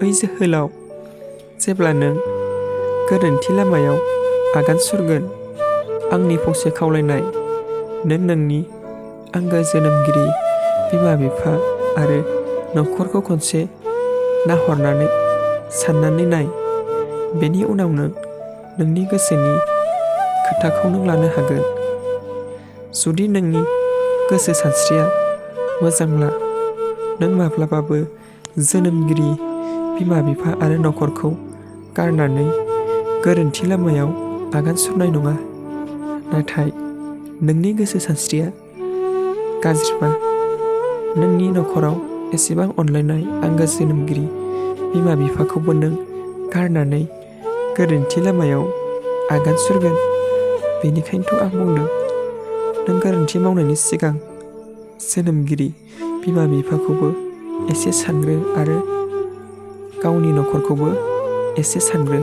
ओइ जोहोलाव, जेब्ला नों गोरोन्थि लामायाव आगान सुरगोन, आंनि फंसे खावलायनाय, नों नोंनि आंगो जोनोमगिरि बिमा-बिफा आरो नखरखौ खनसे नाहरनानै साननानै नाय। बेनि उनाव नों नोंनि गोसोनि खोथाखौ नों लानो हागोन। जुदि नोंनि गोसो सानस्रिया मोजांब्ला, नों माब्लाबाबो जोनोमगिरि बिमा-बिफा आरो नखरखौ गारनानै गोरोन्थि लामायाव आगान सुरनाय नङा। नाथाय नोंनि गोसो सानस्रिया गाज्रिबा, नोंनि नखराव एसेबां अनलायनाय आंगो जोनोमगिरि बिमा-बिफाखौबो नों गारनानै गोरोन्थि लामायाव आगान सुरगोन। बेनिखायनोथ' आं बुंदों, नों गोरोन्थि मावनायनि सिगां जोनोमगिरि बिमा-बिफाखौबो एसे सानग्रो आरो गावनि नखरखौबो एसे सानग्रो।